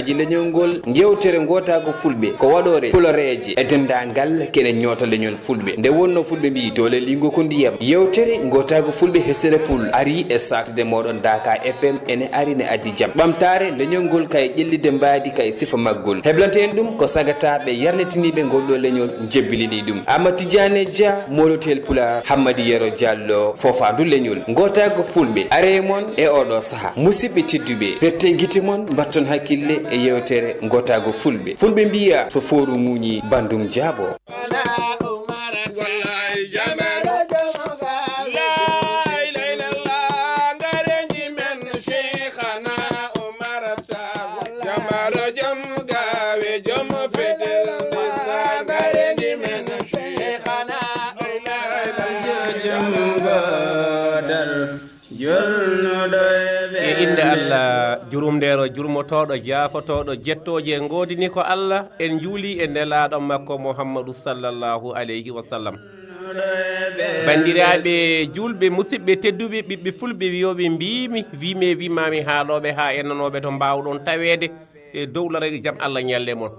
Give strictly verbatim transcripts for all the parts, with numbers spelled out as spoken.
Ji leñol ngol, yewtere ngootaago fulɓe ko waɗoore koloreeje e denndaangal kene ñoota leñol fulɓe. Nde wonno fulɓe mbiyi doole liingo ko ndiyam. Yewtere ngootaago fulɓe hesere pul ari e saatude mooɗon Daaka F M ene ari ne addi jam. Ɓamtaare leñol ngol kay ƴellide mbaadi kay sifa maggol. Heblante en ɗum ko sagataaɓe yarlitiniiɓe ngol ɗo leñol jebbilini ɗum. Ama Tidiane Dia, Molotel Pulaar, Hammadi Yero Diallo, foofaandu leñol. Ngootaago fulɓe are mon e oɗo saha. Musidɓe tedduɓe, perte gite mon, mbatton hakkille e yewtere ngootaago fulɓe. Fulɓe mbiya so fooru muuñi bandum jaabo. E innde Allah, jurumndeero, jurmotooɗo, jaafotooɗo, jettooje ngoodini ko Allah, en njuuli e nelaaɗo makko Muhammadu sallallahu alayhi wa sallam. Banndiraaɓe juulɓe, musidɓe tedduɓe, ɓiɓɓe fulɓe wiyooɓe mbiimi, wiimi e wiimaami haalooɓe haa e nanooɓe to mbaawɗon taweede e dow laraɗi jam Allah ñalle mon.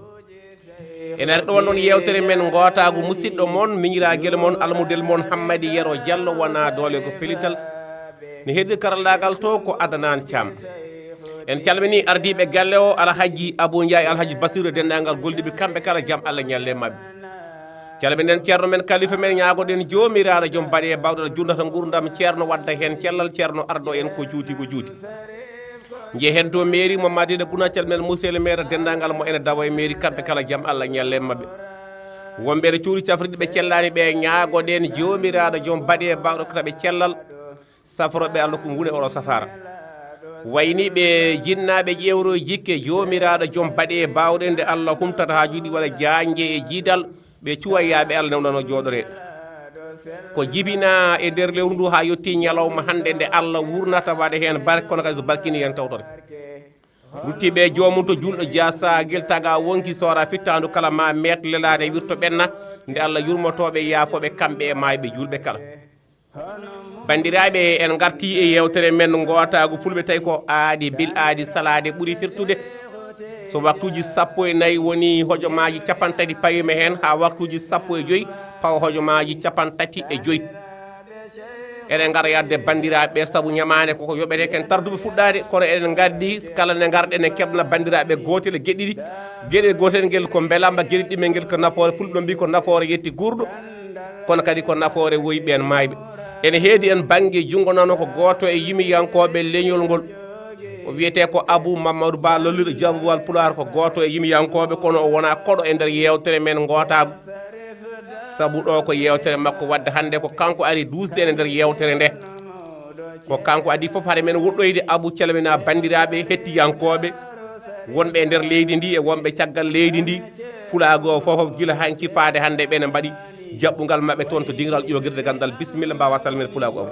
En ari ɗo wonɗon yewtere men ngootaagu musidɗo mon, miñiraagel mon, almudel mon Hammadi Yero Diallo wona doole ko pelital. Ne heddi karallaagal to ko Adanan Thiam. En calmini ardiiɓe galle o, Alhaji Abou Ndiaye, Alhaji Basiru e denndaangal golliiɓe kamɓe kala jam Allah ñalle maɓɓe. Calminen ceerno men, kalifa men, ñaagoɗen Joomiraaɗo joom baɗe e bawɗe jundata ngurdam ceerno, wadda heen cellal, ceerno ardo en ko juuti ko juuti. Njehen to mairie mo Madina Guna, calminen monsieur le maire, denndaangal mo ene dawa e mairie, kamɓe kala jam Allah ñalle maɓɓe. Wonɓe ɗo cuuri cafrirɗi ɓe cellaani ɓe, ñaagoɗen Joomiraaɗo joom baɗe e bawɗe ko taɓe cellal, safroɓe Allah ko ngune oɗo safara. Wayni ɓe jinnaaɓe ƴeewro jikke Joomiraaɗo joom baɗe e bawɗe nde Allah humtata haa juuɗi waɗa jaanje e jiidal, ɓe cuwayaaɓe Allah newndano jooɗore. Ko jibina e nder lewru ndu haa yotti ñalawma hannde nde Allah wurnata waɗa heen barke, kono kadi so barkini heen tawtore. Ruttiiɓe e joomum to juulɗo jaasa gel taga wonki soora fittaandu kala ma meet lelaade wirto ɓenna nde Allah yurmotooɓe yaafooɓe kamɓe e maayɓe juulɓe kala. Banndiraaɓe, en ngarti e yewtere men ngootaagu fulɓe, tawi ko aadi bil aadi salaade ɓuri firtude. So waktuuji sappo e nayi woni hojomaaji capantati pawimi heen haa waktuuji sappo e joyi pawa hojomaaji capantati e joyi. Eɗen ngara yadde banndiraaɓe sabu ñamaande koko yoɓete ken tarduɓe fuɗɗaade, kono eɗen ngardi kala ne ngarɗen en keɓna banndiraaɓe gootel e geɗe ɗiɗi. Geɗe gootel ngel ko mbelamba, geɗe ɗiɗi ngel ko nafoore, fulɓe mbi ko nafoore yetti guurɗo, kono kadi ko nafoore woyi ɓeen maayɓe. Ene heedi en bannge junngo nano ko gooto e yimiyankooɓe leñol ngol. O wiyetee ko Abou Mamadou Ba Lolliɗo Jabawal Pulaar, ko gooto e yimiyankooɓe, kono o wonaa koɗo e nder yeewtere men ngootaagu. Sabu ɗo ko yeewtere makko, wadde hannde ko kanko ari duusde e nder yeewtere nde. Ko kanko adii fof hade men woɗɗoyde Abou, calmina banndiraaɓe hettiyankooɓe wonɓe e nder leydi ndi e wonɓe caggal leydi ndi. Pulaagu o fof gila hanki faade hannde ɓe ne mbaɗi jaɓɓungal maɓɓe toon to diŋral ƴoogirde ganndal. Bisimilla, mbaawa salminde pulaagu Abou.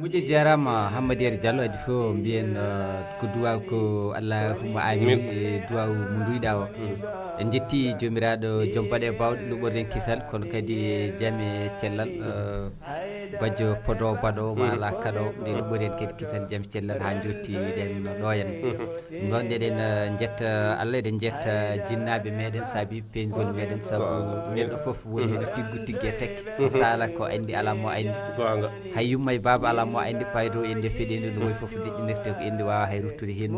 Moƴƴo, jaaraama Hammadi Yero Diallo. Adii fof mbiyen, uh, ko duwaaw ko allahumma amin. E duwaaw mo nduyɗaa o. En njetti Joomiraaɗo joom baɗe bawɗe luɓorɗen kisal, kono kadi jam e cellal, uh, bajjo podo baɗo ma ala kaɗo nde luɓorɗen kadi kisal jam e cellal haa njotti ɗen ɗo en. Ɗum ɗon eɗen, uh, njetta Allah, eɗen njetta jinnaaɓe meɗen saabi peeñgol meɗen, sabu neɗɗo fof woni no tiggu tigge tekki. Sala ko anndi, alaa mo anndi. Hay yumma e baaba alaa mo anndi paydo inde feɗende no woy fof deƴƴinirte ko inde waawa hay ruttude heen.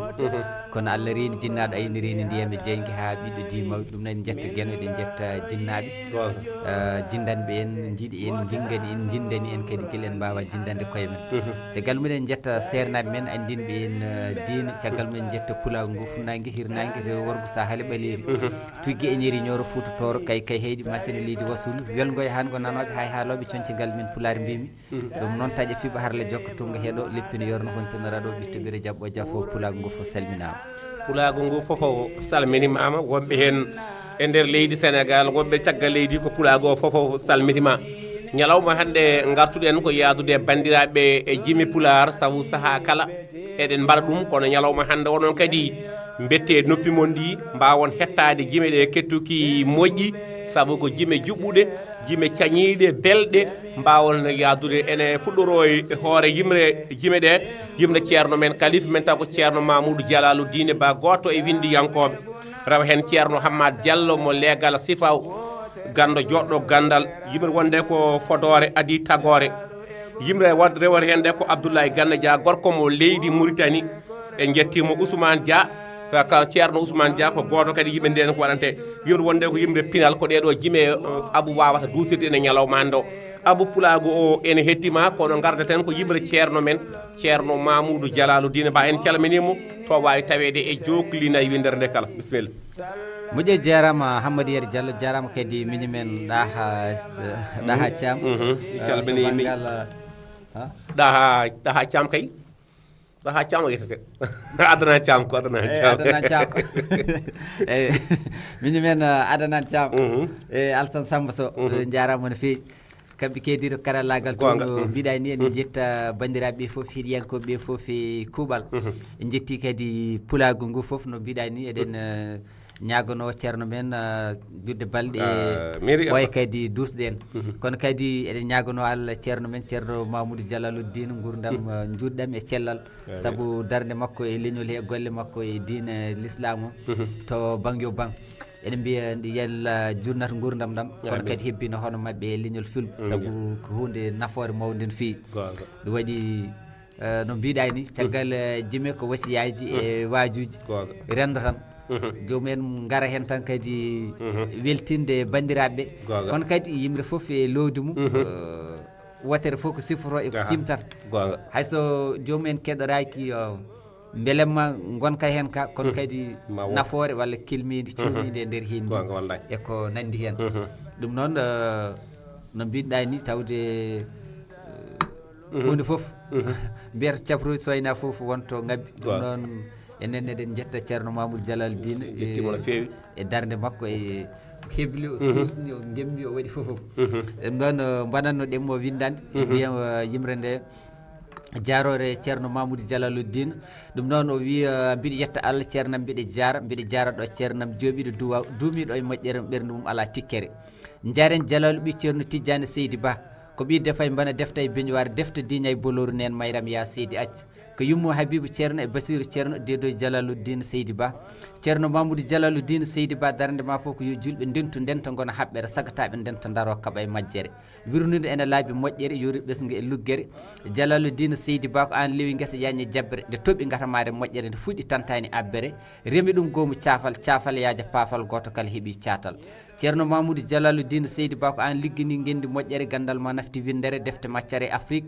Kono Allah reeni jinnaaɗo ayni reeni ndiyam e jeynge haa ɓiɗɗo dimaw. Ɗum eɗen njetta Geno, eɗen njetta jinnaaɓe. Uh, jindanɓe en, njiɗi en, jingani en, jindani en kadi gila en mbaawa jindande koye men. Caggal mum eɗen njetta seernaaɓe men anndinɓe en, uh, diine. Caggal mum en njetta pulaagu ngu funnaange, hirnaange, rewo worgo, sahale ɓaleeri. Tugge e ñeri ñooro Fuuta Tooro, kay kay heyɗi masina leydi wasulu. Welngo e hango nanooɓe hay haalooɓe conci ngal min pulaar mbimi. Ɗum noon taƴa fiɓa harle jokka tunga heɗo leppina yorno hontinora ɗo ɓitta ɓira jaɓɓo jafo pulaagu ngu fof salminaama. Pulaagu ngu fof salminimaama, wonɓe heen e nder leydi Senegal, wonɓe caggal leydi ko pulaagu o fof salminima. Ñalawma hannde ngartuɗen ko yaadude e banndiraaɓe e jimi pulaar, sabu sahaa kala eɗen mbaɗa ɗum, kono ñalawma hannde o noon kadi Mbette noppi mon ɗi, mbaawon hettaade jime ɗe kettuki moƴƴi, sabu ko jime juɓɓuɗe, jime cañiiɗe, belɗe, mbaawon yahdude ene fuɗɗoroo e hoore yimre jime ɗe, yimre ceerno men, kalifa men taw ko ceerno Mamoudou Jalaloudine Ba, gooto e winndiyankooɓe. Rewa heen ceerno Hammad Diallo mo leegal Sifaw, ganndo joɗɗo ganndal, yimre wonde ko fodoore adii tagoore. Yimre wad-, rewata heen nde ko Abdoulaye Gana Dia, gorko mo leydi Mauritanie. En njettiima Ousmane Dia, ka ceerno Ousmane Dia ko gooto kadi yimɓe nden ko waɗante. Yimre wonde ko yimre pinal, ko ɗeɗo jime, eh, Abou wawata duusirde ene ñalawma hannde o. Abou Pulaagu o ene hettima, kono ngardaten ko yimre ceerno men, ceerno Mamoudou Jalaloudine Ba. En calminimo to waawi taweede e Jokli nayi winndere nde kala. Bisimilla. Moƴƴo, jaaraama Hammadi Yero Diallo, jaaraama kadi miñi men Ɗaha, Ɗaha Thiam. Mhm. Eh, calmini to mi. Banngal, eh, ha? Ɗaha, Ɗaha Thiam kay. Ɗaha Thiam o yetete. Adana Thiam ko Adana Eh, Thiam. Adana Thiam. Eh, miñi men, eh, Adana Thiam. Mhm. Eh, Alsan Samba Sow, Mhm. eh, jaaraama no feewi. Kamɓe keedii to karallaagal to Goonga. No Mhm. mbiɗa ni, eɗen Mhm. njetta banndiraaɓe ɓe fof, heɗiyankooɓe ɓe fof e kuuɓal. Mhm. En njetti kadi pulaagu ngu fof no mbiɗa ni, eɗen, eh, ñaaganoo ceerno men, eh, juutde balɗe Ah, meri ɓooya Abba. Kadi duusɗe en. Mhm. Kono kadi eɗen ñaaganoo Allah ceerno men, ceerno Mamoudou Jalaloudine, nguurndam, Mhm. eh, njuutɗam e cellal. Amiin. Sabu darnde makko e leñol he, golle makko e diine, eh, l'islam o, Mhm. to bang yo bang. Eɗen mbiya ndi yalla jurnata nguurndam ɗam, kono Amiin. Kadi hebbina hono maɓɓe e leñol fulɓe, Amiin. Sabu ko huunde nafoore mawnde no feewi. Goonga. Ɗum waɗi, eh, no mbiɗa ni, caggal, Mhm. eh, jime ko wasiyaaji e Mhm. waajuuji. Goonga. Renndo tan. Mhm. Joomum en ngara heen tan kadi Mhm. weltinde banndiraaɓe. Goonga. Kono kadi yimre fof e loowdi mum, Mhm. eh, wootere fof ko siforo e ko Aha. Simtata. Goonga. Hay so joomum en keɗoraaki, eh, mbelemma ngonka heen ka, kono Mhm. Kadi Ma wo- nafoore walla kilmiindi Mhm. Cuumiinde e nder heen ndi. Goonga, wallaay. E ko nanndi heen. Mhm. Ɗum noon, eh, no mbiɗɗa ni, tawde, eh, Mhm. Huunde fof. Mhm. Mbiyata caprooji soyna fof wonto ngabbi. Ɗum Goonga. Noon, enen eɗen njetta ceerno Mamoudou Jalaloudine, Yettiima no eh, feewi. E darnde makko, e hebli, o Mhm. Suusni, o ngemmi, o waɗi fof fof. Mhm. Ɗum noon, eh, mbanatno ɗemmo winndande, Mhm. Mbiya, eh, yimre nde, jaaroore ceerno Mamoudou Jalaloudine. Ɗum noon o wi, eh, mbiɗa yetta Allah ceernam, mbiɗa jaara, mbiɗa jaara ɗo ceernam jooɓiiɗo duwa-, duumiiɗo e moƴƴere, ɓernde mum alaa tikkere. Njaaren Jalal ɓii ceerno Tijjaani Seydi Ba. Ko ɓii defay mbana defta e beñuwaar, defta diiña e bolooru neen mayram yaa Seydi Acc. Ko yummo Habibu ceerno e Basiiru ceerno, deedo Jalaluddin Seydi Ba. Ceerno Mamoudou Jalaluddin Seydi Ba, darnde ma fof ko yo julɓe ndentu, ndenta ngona haɓɓere, sagataaɓe ndenta ndaro kaɓa e majjere. Wirnude ene laabi moƴƴere, yori ɓesngu e luggere. Jalaluddin Seydi Ba, ko aan lewi ngesa yaññe jabbere, nde toɓi ngatamaare moƴƴere, nde fuɗi tantaani abbere. Remi ɗum goomu caafal, caafal yaaja paafal, gooto kala heɓi caatal. Ceerno Mamoudou Jalaluddin Seydi Ba, ko aan liggini ngenndi moƴƴere, ganndal ma nafti winndere, defte ma care Afrik.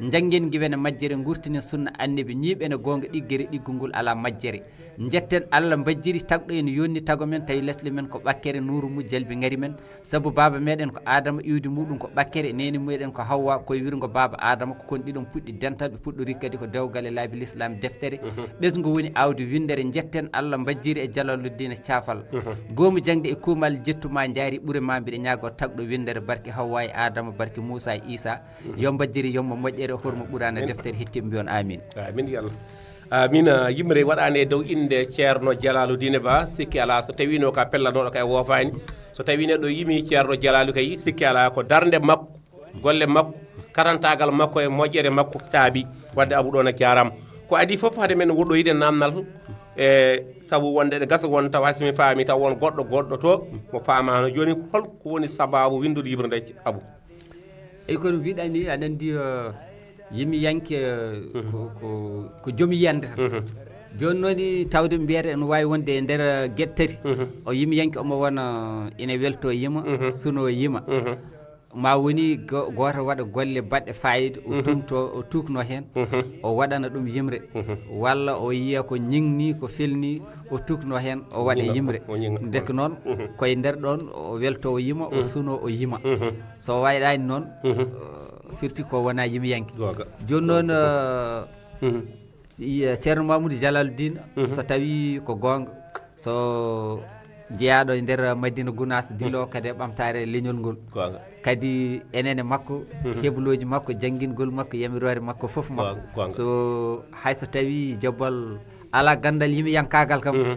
Njanngen ngiwene majjere, ngurtinen sunna annabi, ñiiɓene goonga ɗiggere, ɗiggungol alaa majjere. Njetten Allah mbajjiri tagɗo en yonni tago men, tawi lesɗe men ko ɓakkere, nuuru mu jalbi ngari men. Sabu baaba meɗen ko Adama, iwdi muɗum ko ɓakkere, neene meɗen ko Hawwa, koye wirgo baaba Adama, ko kon ɗiɗon puɗɗi dental, ɓe puɗɗori kadi ko dewgal e laabi l'islam deftere. Mhm. Ɓesngu woni aawdi winndere, njetten Allah mbajjiri e Jalaluddin caafal. Mhm. Goomu jaŋde e kuumal jettu ma njaari ɓure ma mbiɗa ñaago tagɗo winndere barke Hawwa e Adama, barke Muusa e Isa. Mhm. Yo mbajjiri, yo mo moƴƴere, hormo ɓurana Amin. Deftere hitti mbiyon amin. Amin ya Allah. Amin. Ah, yimre waɗaani e dow innde Ceerno Jalaluddin Ba, sikki alaa so tawino ka pellanooɗo ka e woofaani. So tawi neɗɗo yimi Ceerno Jalalu kay, sikki alaa ko darnde makko, golle makko, karantaagal makko e moƴƴere makko saabi. Wadde Abu ɗon a jaaraama. Ko adii fof hade men woɗɗoyde namdal, e sabu wonde ɗe gasa won tawa si mi faami taw won goɗɗo goɗɗo to mo faamaano. Jooni hol ko woni sabaabu winndude yimre nde Abu? Eyi, kono mbiɗa ni aɗa anndi, eh, yimiyanke, eh, Mhm. ko, ko, ko joom yiyannde tan. Mhm. Jooni noon ni tawde mbiyata ene waawi wonde e nder, eh, geɗe tati. Mhm. O yimiyanke omo wona, eh, ene welto yima, Mhm. Suno yima. Mhm. Ma woni go-, gooto waɗa golle baɗɗe faayiida, o Mhm. tumto, o tuukno heen, Mhm. O waɗana ɗum yimre. Mhm. Walla o yiya ko ñiŋni, ko felni, o tuukno heen, o waɗa Ñiŋa, yimre. O ñiŋa. Ndeke noon, Mhm. Koye nder ɗoon, o welto o yima, o Mhm. Suno o yima. Mhm. So o wayɗaani noon, Mhm. eh, firti ko wona yimiyanke. Googa. Jooni noon, Googa. Eh, Mhm. Si, eh, Ceerno Mamoudou Jalaluddin, Mhm. So tawi ko goonga, so jeyaaɗo e nder Madina Gunaas, dillo Mhm. Kadi e ɓamtaare leñol ngol. Goonga. Kadi enene makko, Mhm. Heblooji makko, janngingol makko, yamiroore makko fof makko. Goonga, goonga. So hay so tawi jobbal Alaa ganndal yimiyankaagal kam.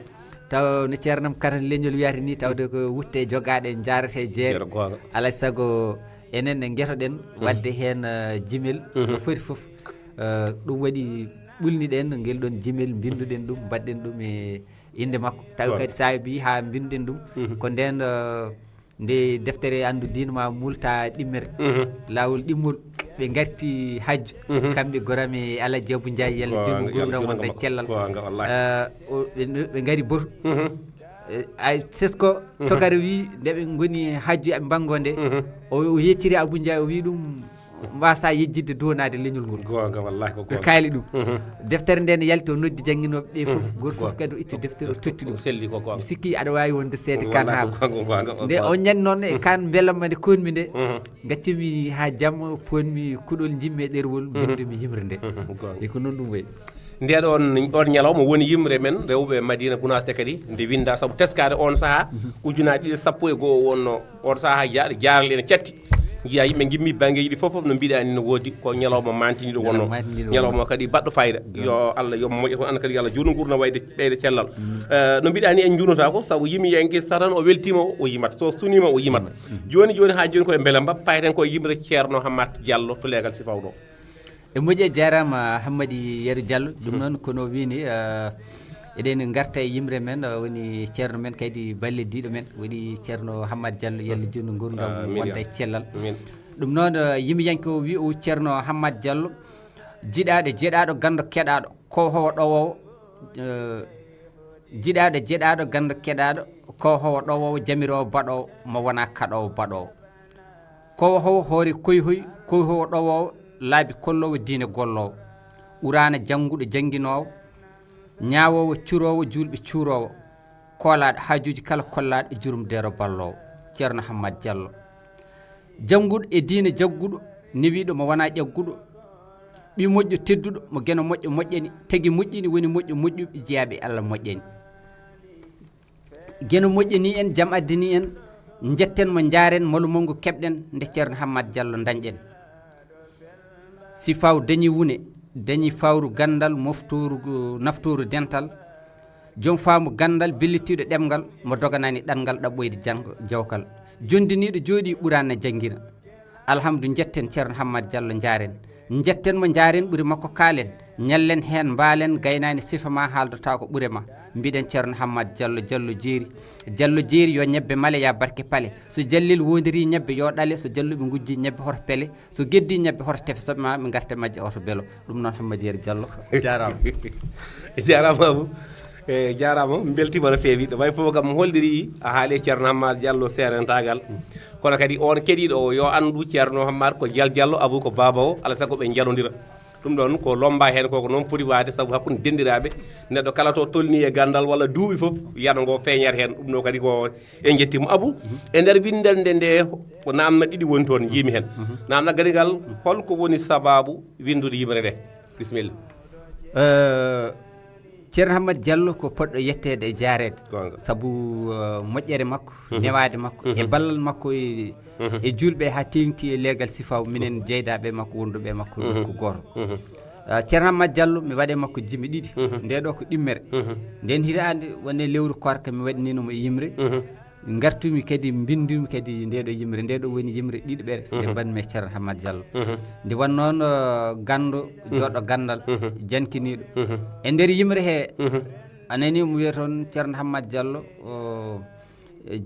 Taw no ceernam katan leñol wiyata ni, tawde ko wutte jogaɗe, jarete jeere. Jeere, goonga. Alaa sago enen ne ngetoɗen waɗde heen, eh, jimel no foti fof. Eh, ɗum waɗi ɓulniɗen ngel ɗon jimel, mbinnduɗen ɗum, mbaɗɗen ɗum e innde makko. Tawi kadi saabi haa mbinnduɗen ɗum, ko ndeen, eh, nde deftere anndu diina ma multa ɗimmere, laawol ɗimmol, ɓe ngarti hajju, kamɓe Gorame Alhaji Abou Ndiaye, yalla jom gurdam wonde cellal. Goonga, wallahi. Eh, o, ɓe, ɓe ngari boto. Eh, ay, Sesko, tokare wi, nde ɓe ngoni hajju, ɓe mbanngo nde, o, o yecciri Abou Ndiaye, o wi ɗum, mbasa yejjidde duwanaade leñol ngol. Goonga, wallahi ko goonga. Kaali ɗum. Deftere nde ne yalti, o noddi jannginooɓe ɓe fof, gooto fof kadi o itti deftere, o totti ɗum. Selli ko goonga. Mi sikki aɗa waawi wonde seede kan haala. Nde o ñande noon e kan mbelamma nde konmi nde, gaccumi haa jamma, ponmi kuɗol, njimmi e ɗerwol, mbindumi yimre nde. Goonga. E ko noon ɗum wayi. Nde ɗon, ɗon ñalawma woni yimre men rewɓe Madina Gunaas te kadi nde winnda, sabu teskaade on sahaa, ujunaaji ɗiɗi sappo e goo o wonno. On sahaa jaaɗo jaarle ene catti. Njiya yimɓe ngimmi banngeeji ɗi fof fof no mbiɗa ni no woodi, ko ñalawma mantiniiɗo wonno. Ñalawma mantiniiɗo wonno. Ñalawma kadi baɗɗo fayida. Yo Allah, yo moƴƴo, kono an kadi yo Allah juutnu nguurndam wayde ɓeyde cellal. Eh, no mbiɗa ni en njuunata ko, sabu yimiyanke so tan o weltiima o yimat, so suniima o yimat. Jooni jooni haa jooni koye mbelamma, payten koye yimre Ceerno Hammat Diallo to leegal Sifaw ɗo. E moƴƴi, a jaaraama Hammadi Yero Diallo. Ɗum noon kono wini, eh, eɗen ngarta e yimre men, eh, woni ceerno men kadi ballodiiɗo men, woni Ceerno Hammadi Diallo, yalla juutnu nguurndam wonda e cellal. Amin. Ɗum noon, eh, yimiyanke o wi o Ceerno Hammadi Diallo, jiɗaaɗo, jeɗaaɗo, ganndo keɗaaɗo, ko howo ɗowoowo, eh, jiɗaaɗo, jeɗaaɗo, ganndo keɗaaɗo, ko howo ɗowoowo, jamiroowo baɗoowo, mo wonaa kaɗoowo baɗoowo. Kowo howo hoore koyhoy, koyhowo ɗowoowo, laabi kolloowo, diine golloowo. Quraana jannguɗo, jannginoowo, ñaawoowo, curoowo, juulɓe cuuroowo, koolaaɗo haajuuji kala, kollaaɗo e jurumdeero balloowo. Ceerno Hammadi Diallo. Jannguɗo e diine jagguɗo, newiiɗo mo wonaa ƴagguɗo, ɓii moƴƴo tedduɗo, mo geno moƴƴo moƴƴani, tagi moƴƴini, woni moƴƴo moƴƴuɓe, jeyaaɓe e Allah moƴƴani. Geno moƴƴani en, jam addani en, njetten mo, njaaren mo, lomol ngu keɓɗen, nde Ceerno Hammadi Diallo dañɗen. Sifaw dañi wune, dañi fawru ganndal, moftooru, naftooru dental, joom faamu ganndal, bellitiiɗo ɗemngal, mo doganani ɗanngal ɗaɓɓoyde jang-, jawkal. Jonndiniiɗo jooɗii Quraana janngina. Alhamdu, njetten Ceerno Hammadi Diallo, njaaren. Njetten mo, njaaren ɓure makko, kaalen. Ñallen heen, mbaalen, gaynaani sifa ma, haaldotaako ɓure ma. Mbiɗen Ceerno Hammadi Diallo, Diallo jeeri. Diallo jeeri, yo ñebbe male, ya barke pale. So Diallo woondirii ñebbe, yo ɗale. So Diallo ɓe ngujji ñebbe, hoto pele. So geddi ñebbe, hoto tefe. Soɓe ma, ɓe ngarta majje, hoto belo. Ɗum noon, Hammadi Yero Diallo, jaaraama. Jaaraama, Abou. E, jaaraama, mi mbeltiima no feewi. Ɗo wayi fof kam holliri a haali Ceerno Hammadi Diallo seerentaagal. Kono kadi on keɗiiɗo o, yo anndu Ceerno Hammadi ko Dial Diallo, Abou ko baaba o, alaa sago ɓe njalondira. Ɗum ɗon ko lomba heen ko, ko noon foti waade, sabu hakkunde denndiraaɓe, neɗɗo kala to tolni e ganndal walla duuɓi fof, yano ngo feeñat heen. Ɗum ɗo kadi ko en njettiima. Abou, e nder winndannde nde, ko naamna ɗiɗi woni toon, njiimi heen. Naamna garigal, holko woni sabaabu winndude yimre nde? Bisimilla. Eh, Ceerno Hammadi Diallo ko poɗɗo yetteede e jaareede. Goonga. Sabu, eh, moƴƴere makko, newaade makko, e ballal makko e, e juulɓe haa teeŋti e leegal Sifaw, minen jeydaaɓe makko wonduɓe e makko nokku gooto. Eh, Ceerno Hammadi Diallo, mi waɗi e makko jime ɗiɗi. Nde ɗo ko ɗimmere. Nden hitaande wonde lewru koorka mi waɗnino mo e yimre. Ngartumi kadi, mbindumi kadi nde ɗo yimre, nde ɗo woni yimre ɗiɗaɓere nde mbaɗmi e Ceerno Hammadi Diallo. Nde won noon, eh, ganndo, jooɗo ganndal, jankiniiɗo. E nder yimre he, a nani mo wiyata toon Ceerno Hammadi Diallo, o,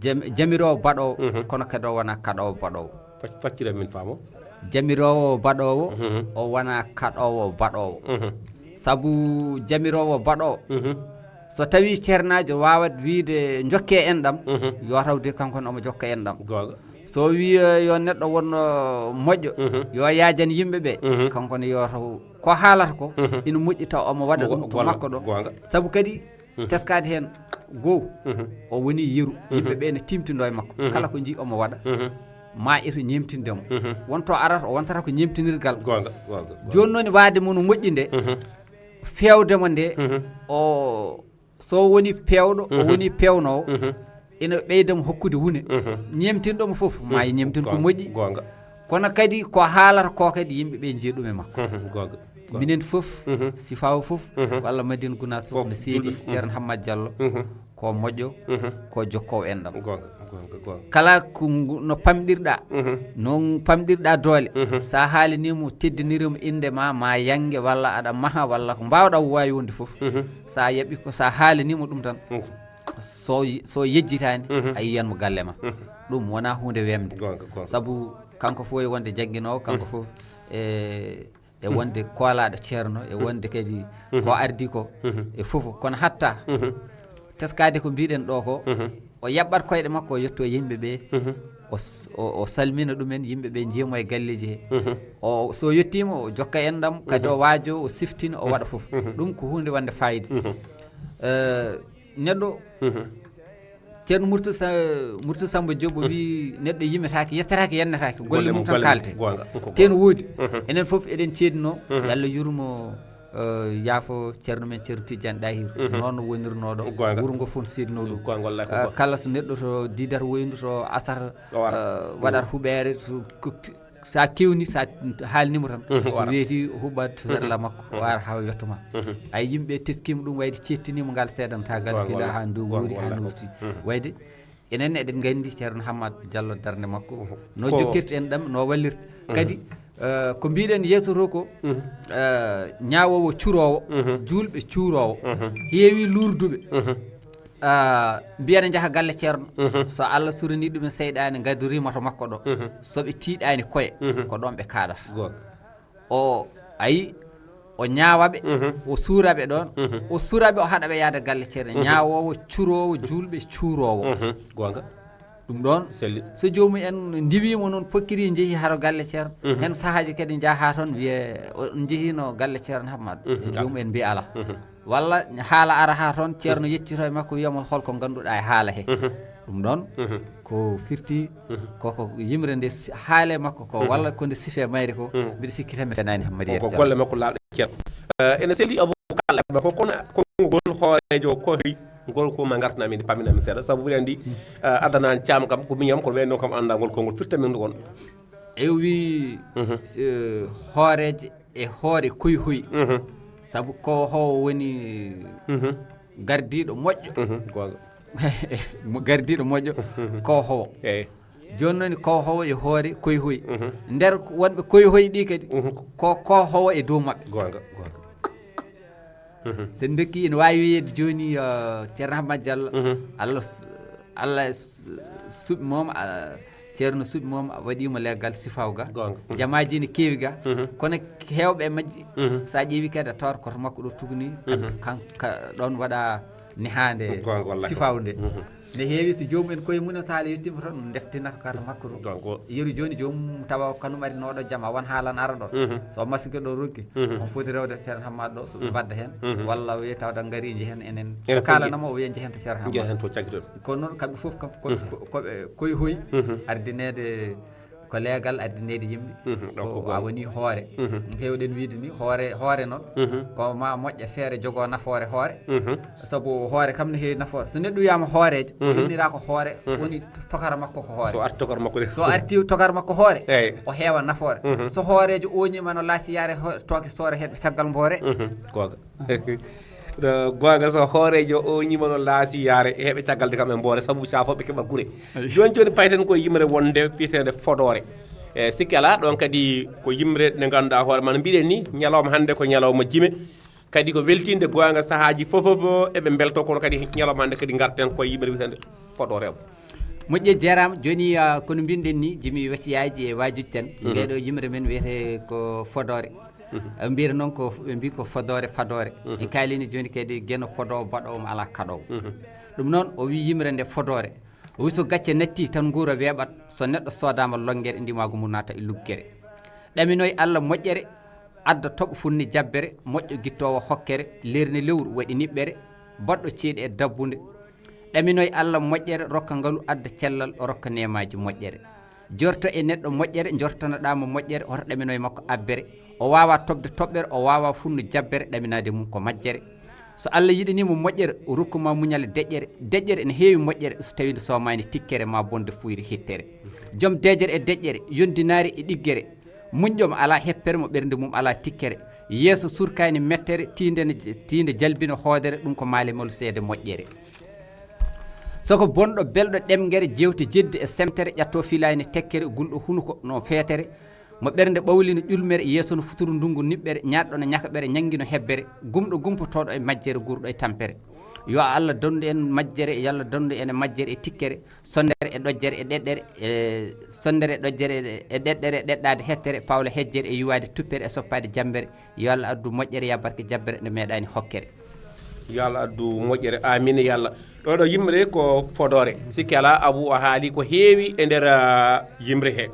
jam-, jamiroowo baɗoowo, kono kadi o wonaa kaɗoowo baɗoowo. Fac-, faccira min faamo. Jamiroowo baɗoowo, o wonaa kaɗoowo baɗoowo. Sabu jamiroowo baɗoowo, so tawi ceernaajo waawat wiide, "Njokke en ɗam," yo taw de kanko ne omo jokka en ɗam. Goonga. So wi, eh, yo neɗɗo won, eh, moƴƴo, yo yaajan yimɓe ɓe, kanko ne yo taw ko haalata ko ina moƴƴi, taw omo waɗa ɗum to makko ɗo. Goonga. Sabu kadi teskaade heen goo, o woni yeru, yimɓe ɓe ne tiimtindoo e makko. Kala ko njii omo waɗa, ma eto ñeemtinde mo. Wonto arata, o wontata ko ñeemtinirgal. Goonga, goonga, goonga. Jooni noon, waade mo no moƴƴi nde, feewde mo nde, o, so woni peewɗo, o woni peewnoowo, ina ɓeyda mo hokkude wune. Ñeemtinɗo mo fof, ma e ñeemtin ko moƴƴi. Goonga. Kono kadi ko haalata ko kadi yimɓe ɓe njiya ɗum e makko. Goonga. Minen fof, Sifaawo fof, walla Madina Gunaas fof, no seedi Ceerno Hammat Diallo, ko moƴƴo, ko jokkoowo enɗam. Kala ko no pamɗirɗa, no pamɗirɗa doole, so a haalaniimo, teddiniriimo innde ma, ma yannge, walla aɗa maha, walla ko mbaawɗa waawi wonde fof, so a yaɓi ko, so a haalaniimo ɗum tan, so so yejjitaani, a yiyan mo galle ma. Ɗum wonaa huunde wemde. Sabu kanko fof e wonde jannginoowo, kanko fof e e wonde koolaaɗo ceerno, e wonde kadi ko ardi ko e fof. Kono hatta teskaade ko mbiɗen ɗo ko, o yaɓɓat koyɗe makko, o yetto yimɓe ɓe, o s- o o salmina ɗumen, yimɓe ɓe njiimo e galleeji he. O so yettiima, o jokka enɗam, kadi o waajo, o siftina, o waɗa fof. Ɗum ko huunde wonde fayida. Eh, neɗɗo, Ceerno Murtu Sa- Murtu Samba Diop o wi, neɗɗo yimetaake, yettataake, yennetaake, golle mum tan kaalte. Teen woodi. Enen fof eɗen ceedinoo, yo Allah yurmo, eh, yaafo ceerno men Ceerno Tijjani Ɗahiru. Noon no wonirnoo ɗo. Wuro ngo fof no seedinoo ɗum. Eh, kala so neɗɗo to diidata woyndu to asar, eh, waɗata huɓeere, so ko- so a kewni, so a haalnimo tan, so weeti, huɓat ferla makko, o ara haa yetto ma. Ay, yimɓe teskiima ɗum, wayde ceettiniima ngal seeɗantagal, gila haa ndu wuuri, haa ndu wuuri. Wayde enen eɗen nganndi Ceerno Hammat Diallo, darnde makko, no jokkirta enɗam, no wallirta. Kadi, eh, ko mbiɗen yeeso to ko, eh, ñaawoowo curoowo, juulɓe cuuroowo, heewi luurduɓe. Ah, mbiya ne njaha galle ceerno. So Allah suranii ɗum e seyɗaane, ngaddorii moto makko ɗo. So ɓe tiiɗaani koye, ko ɗoon ɓe kaaɗata. O, ayi, o ñaawa ɓe, o suura ɓe ɗoon, o suura ɓe, o haɗa ɓe yahde galle ceerno. Ñaawoowo, curoowo, juulɓe, cuuroowo. Goonga. Ɗum ɗoon, so joomum en ndiwiima noon, pokkiri, njehi haro galle ceerno. Heen sahaaji kadi njaha toon, wiye, o njehiino galle ceerno Hammat. Joomum en mbiya alaa. Walla haala ara haa toon, ceerno yeccito e makko, wiyamo, hol ko ngannduɗaa e haala he? Ɗum ɗoon, ko firti, koko yimre nde si- haale makko ko, walla ko nde sife mayre ko, mbiɗa sikki tan mi fenaani Hammadiya Ko Diallo. Golle makko laaɗe ceerno. Eh, ene selli Abou Kalla, ko kono konngol hooreejo ko hoy, ngol ko ma ngartana min, pamina min seeɗa, sabu mbiɗa anndi, eh, addanani caam kam, ko miñam, kono wayno kam annda ngol konngol firta min ɗum on. E o wi, eh, hooreeje e hoore koy hoy. Sabu ko howo woni gardiiɗo moƴƴo. Mo gardiiɗo moƴƴo, ko howo. Jooni noon ko howo e hoore koy hoy. Nder wonɓe koy hoy ɗi kadi, ko ko howo e dow maɓɓe. Goonga, goonga. So en ndokki, ene waawi wiyeede jooni, eh, Ceerno Hammat Diallo, Allah s- Allah s- suɓi moom, ah, Ceerno suɓi moom, waɗiima leggal Sifaw ga. Goonga. Jamaaji ne keewi ga. Kono heewɓe e majji, so a ƴeewi kadi a tawata koto makko ɗo tugni, kan- kan- ka- ɗoon waɗa nehaande Goonga, wallahi. Sifaw nde. Ne heewi so joomum en koye mum en, so haala yettiima toon, deftinata kata makko to. Goonga. Yeru jooni joomum tawa kanum ari nooɗo jam, a won haalan ara ɗoon. So masque ɗo ronki, on foti rewde Ceerno Hammat ɗo, so ɓe mbadda heen. Walla o wiya tawda ngari njehen enen. Ene Ɓe kaalana mo, o wiya njehen to Ceerno Hammat. Njehen to caggal. Kono noon kamɓe fof kam, ko- ko- koɓe koye hoy ardineede, ko leegal ardineede yimɓe. Ko a woni hoore. Heewɗen wiide ni, hoore, hoore noon, ko ma moƴƴa feere jogoo nafoore hoore. Sabu hoore kam no heewi nafoore. So neɗɗo wiyaama hooreejo, o innira ko hoore, woni to- tokara makko ko hoore. So arti tokara makko de. So arti tokara makko hoore, Eey. o heewa nafoore. So hooreejo oñiima no laasiyaare, ho- tooke soore heɗɓe caggal mboore. Goonga. Ɗo goonga, so hooreejo oñiima no laasiyaare, heɓe caggal de kam e mboore, sabu caafoɓe keɓa gure. Jooni jooni payten ko yimre wonde wiyeteende fodoore. E sikki alaa, ɗoon kadi ko yimre nde ngannduɗaa hoore ma no mbiɗen ni, ñalawma hannde ko ñalawma jime. Kadi ko weltinde goonga, sahaaji fof fof eɓe mbelto, kono kadi ñalawma hannde kadi ngarten ko yimre wiyeteende fodoore o. Moƴƴe, jaaraama. Jooni, ah, kono mbinɗen ni, jimi wasiyaaji e waajuji tan. Nde ɗo yimre men wiyetee ko fodoore. Ɓe mbiyata noon ko, ɓe mbii ko fodoore, fadoore. En kaalini jooni kadi geno podoowo baɗoowo mo alaa kaɗoowo. Ɗum noon, o wii yimre nde fodoore. O wii so gacce nattii tan nguura weeɓat, so neɗɗo soodaama lonngere, ndimaagu mum naata e luggere. Ɗaminoy Allah moƴƴere, adda toɓo funni jabbere, moƴƴo gittoowo hokkere, leerni lewru waɗi niɓɓere, baɗɗo ceeɗi e dabbunde. Ɗaminoy Allah moƴƴere, rokka ngalu adda cellal, rokka neemaaji moƴƴere. Jorto e neɗɗo moƴƴere, jortanoɗaa mo moƴƴere, hoto ɗaminoy makko abbere. O waawaa toɓde toɓɓere, o waawaa funnu jabbere, ɗaminaade mum ko majjere. So Allah yiɗanii mo moƴƴere, o rokku ma muñal e deƴƴere. Deƴƴere ene heewi moƴƴere, so tawii nde soomaani tikkere, ma bonde fuyre hittere. Joom deeƴere e deƴƴere, yondinaare e ɗiggere, Muñɗo mo alaa heppere, mo ɓernde mum alaa tikkere. Yeeso surkaani mettere, tiinde ne, tiinde jalbina hoodere, ɗum ko maalemol seede moƴƴere. Soko bonɗo belɗo ɗemngere, jeewte jeddi e semtere, ƴatto filaani tekkere, gulɗo hunuko no feetere, mo ɓernde ɓawli no ƴulmere, yeeso no futuro ndungu niɓɓere, ñaaɗɗo no ñakaɓere, ñanngi no hebbere, gumɗo gumpotooɗo e majjere, guurɗo e tampere. Yo Allah dondu en majjere, yo Allah dondu en e majjere e tikkere, sondere e ɗojjere e ɗeɗɗere, e sondere e ɗojjere e ɗeɗɗere, ɗeɗɗaade hettere, pawla hejjere e yuwaade tuppere e soppaade jambere. Yo Allah addu moƴƴere, ya barke jabbere nde meeɗaani hokkere. Yo Allah addu moƴƴere, amin ya Allah. Ɗo ɗo yimre ko fodore, sikki ala Abu o haali ko heewi e nder, ah, yimre he.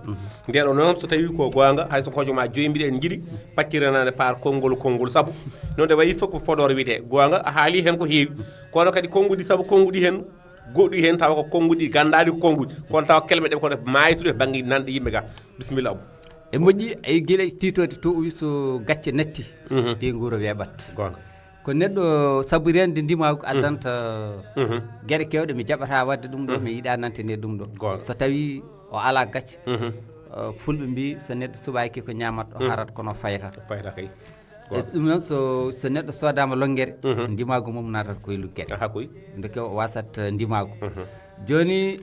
Nde ɗo noon so tawi ko goonga, hay so ko hojoma joyi mbiɗen njiɗi, pacciranaade par konngol, konngol sabu. Noon nde wayi fof ko fodore wiyetee. Goonga, a haali heen ko heewi. Kono kadi konnguɗi sabu konnguɗi heen, goɗɗi heen tawa ko konnguɗi ganndaɗi ko konnguɗi. Kono tawa kelme ɗe kono maaytude bannge nanɗe yimɓe ga. Bisimilla Abu. E moƴƴi, ay gila tiitoode to o wi so gacce natti, Mhm. de nguuro weeɓat. Goonga. Ko neɗɗo sabu rende ndimaagu addanta Mhm. geɗe kewɗe, mi jaɓata waɗde ɗum ɗo, Mhm. mi yiɗa nante nde ɗum ɗo. Goonga. So tawi o ala gacce, Mhm. uh, fulɓe mbi so neɗɗo suɓaaki ko ñaamat, o Mhm. harat kono fayta. Fayta kay. E Goonga. ɗum noon so, so neɗɗo soodama lonngere, Mhm. ndimaagu mum naatat koye lugguere. Aha koy. Ndeke o wasat, uh, ndimaagu. Mhm. Jooni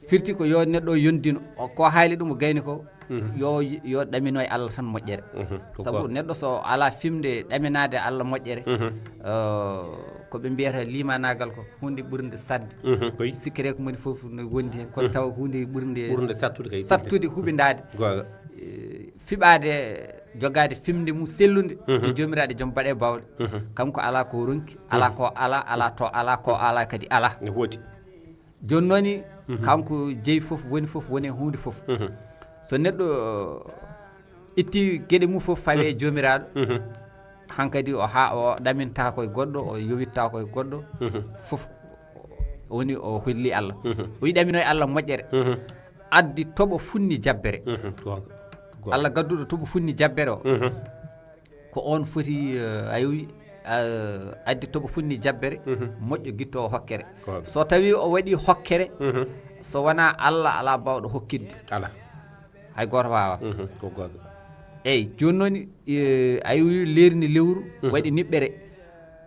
firti ko yo neɗɗo yondino, o, ko haali ɗum o gayni ko, Mhm. yo, yo ɗamino e Allah tan moƴƴere. Mhm. Ko Sabu goonga. neɗɗo so ala fimde ɗaminaade Allah moƴƴere, Mhm. uh, ko ɓe mbiyata limanaagal ko huunde ɓurnde saɗde. Mhm. Koy. Sikkere ko moni fof no wondi heen, kono Mhm. tawa huunde ɓurnde Ɓurnde sattude kay, sattude huɓindaade. Goonga. Eh, fiɓaade, jogaade fimde mum sellunde Mhm. to joomiraaɗo joom baɗe bawɗe. Mhm. Kanko ala ko ronki, ala Mhm. ko ala, ala to ala, ko ala kadi ala. No woodi. Jooni noon, Mhm. kanko jeyi fof, woni fof, woni huunde fof. Mhm. So neɗɗo, uh, itti geɗe mum fof fawe e Mhm. joomiraaɗo, Mhm. hankadi o ha, o ɗaminta koye goɗɗo, o yowitta koye goɗɗo, Mhm. fof woni o holli Allah. Mhm. O yi ɗamino e Allah moƴƴere. Mhm. Addi toɓo funni jabbere. Mhm. Goonga. Goonga. Allah gadduɗo toɓo funni jabbere o. Mhm. Ko on foti, eh, a yewi, eh, addi toɓo funni jabbere, Mhm. moƴƴo gitto o hokkere. Goonga. So tawi o waɗi hokkere, Mhm. so wona Allah ala bawɗo hokkidde. Ala. Hay gooto waawa. Mhm. Ko goonga. Eyyi, jooni noon, eh, a yewi leerni lewru, Mhm. waɗi niɓɓere.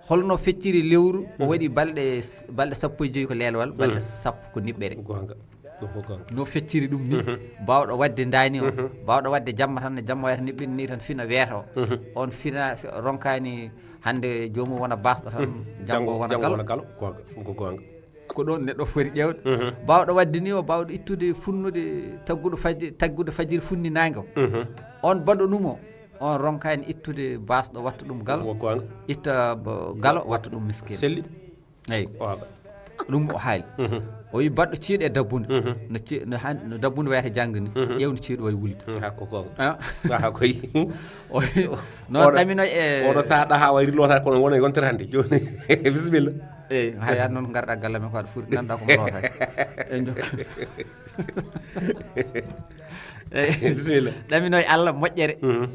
Holno fecciri lewru? O Mhm. waɗi balɗe s-, balɗe sappo e joyi ko leelewal, balɗe Mhm. sappo ko niɓɓere. Goonga. Ɗum ko goonga. No fecciri ɗum ni, Mhm. bawɗo waɗde ndaani o, Mhm. bawɗo waɗde jamma tan, no jamma wayata niɓɓini ni tan fina weeto. Mhm. On fina, fi-, ronkani hannde joomum wona baasɗo tan, Mhm. janngo Janngo, wona janngo galo. wona galo. Goonga. Ɗum ko goonga. Ko ɗoon neɗɗo foti ƴeewde. Mhm. Bawɗo waɗde ni o, bawɗo ittude funnude tagguɗo fajji-, taggude fajiri funni naange o. Mhm. On baɗɗo ɗum o, on ronkani ittude baasɗo watta ɗum galo, Ko goonga. itta bo-, galo watta ɗum miskin. Selli. Eyi. Waaba. Ɗum o haali. Mhm. O wi baɗɗo ciiɗo e dabbunde. Mhm. No ci-, no han-, no dabbunde wayata jangde ni. Mhm. Ƴeew no ciiɗo wayi wulde. Mhm, haa ko goonga. Ah. Haa koy. O wi, no Oɗo, ɗamino e oɗo saha ɗaha wayi rilota kono wona e yontere hannde. Jooni, bisimilla. Eyi, haya noon ngarɗa galle men ko aɗa foti ganda ko mo lotaki. E jokki. Eyi. Bisimilla. Ɗamino e Allah moƴƴere. Mhm.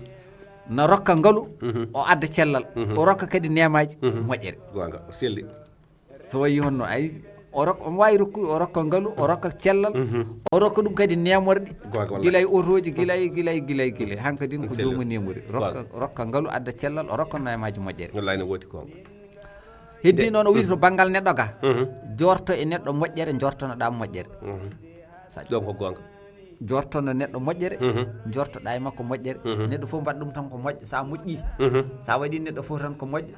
No rokka ngalu, Mhm. o adda cellal. Mhm. O rokka kadi neemaji Mhm. moƴƴere. Goonga, o selli. So wayi honno, ay, o rok-, omo waawi rokkude, o rokka ngalu, o rokka cellal, Mhm. o rokka ɗum kadi neemorɗi, Goonga, wallahi. gila e otooji, gila e, gila e, gila e, gila e. Hankadi ko Selli. joomum neemori. Rokka, Goonga. rokka ngalu, adda cellal, o rokka neemaaji moƴƴere. Wallahi no woodi ko. Heddi De- noon o wiyi to Mhm. banngal neɗɗo ga, Mhm. jorto e neɗɗo moƴƴere, jortonoɗaa moƴƴere. Mhm. Sa- Ɗon ko goonga. Jortono neɗɗo moƴƴere, Mhm. jortoɗaa e makko moƴƴere. Mhm. Neɗɗo fof mbaɗa ɗum tan ko moƴƴo. Sa moƴƴi, Mhm. sa waɗi neɗɗo fof tan ko moƴƴo.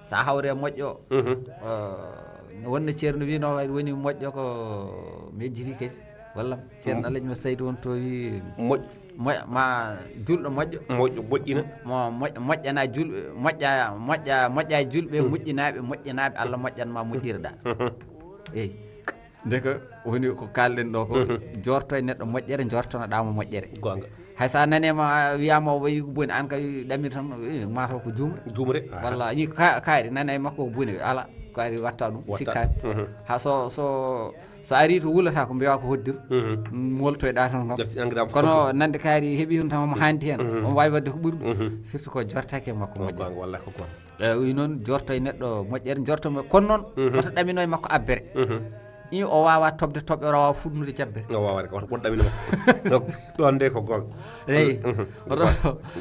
Sa hawre moƴƴo, Mhm. eh, wonno ceerno wino woni moƴƴo ko mi ejjiti kadi. Walla ceerno Mm. Alhaji ma Saydu won to wi Moƴ- moƴ-, ma julɗo moƴƴo. Moƴƴo, moƴƴina. Mo-, moƴ-, moƴƴana julɓe, moƴƴa, moƴƴa, moƴƴa e julɓe, Mm. moƴƴinaaɓe, moƴƴinaaɓe, Allah moƴƴan ma moƴƴirɗa. Mhm. Eyi. Ndeke woni ko kalɗen ɗo ko, Mhm. jorto e neɗɗo moƴƴere, jortonoɗaa mo moƴƴere. Goonga. Hay so a nane ma, a wiyama o wayi ko boni, an kay ɗamir tan, eh, mataw ko jumre. Jumre, aha. Walla ni ka-, kaari nane e makko ko boni, ala, kaari watta ɗum, Watta. sikkaani. Mhm. Ha so, so, so ari to wulata ko mbiya ko hoddir, Mhm. moltoyɗa tan ko. Gasi, an gidam Kono fof. nande kaari heɓi on tan omo handi hen, Mhm. omo wawi wadde ko ɓuri ɗum. Mhm. Firti ko jortake e makko Ko moƴƴere. goonga, wallahi ko goonga. Eh, wi noon jorto e neɗɗo moƴƴere, jorto mo, kono noon Mhm. wota ɗamino e makko abbere. Mhm. I o waawaa toɓde toɓɓere, o waawaa funnude jabbere. O waawaa rek, o ɗamino makko. Donc, ɗoon de ko goonga. Eyi. Oto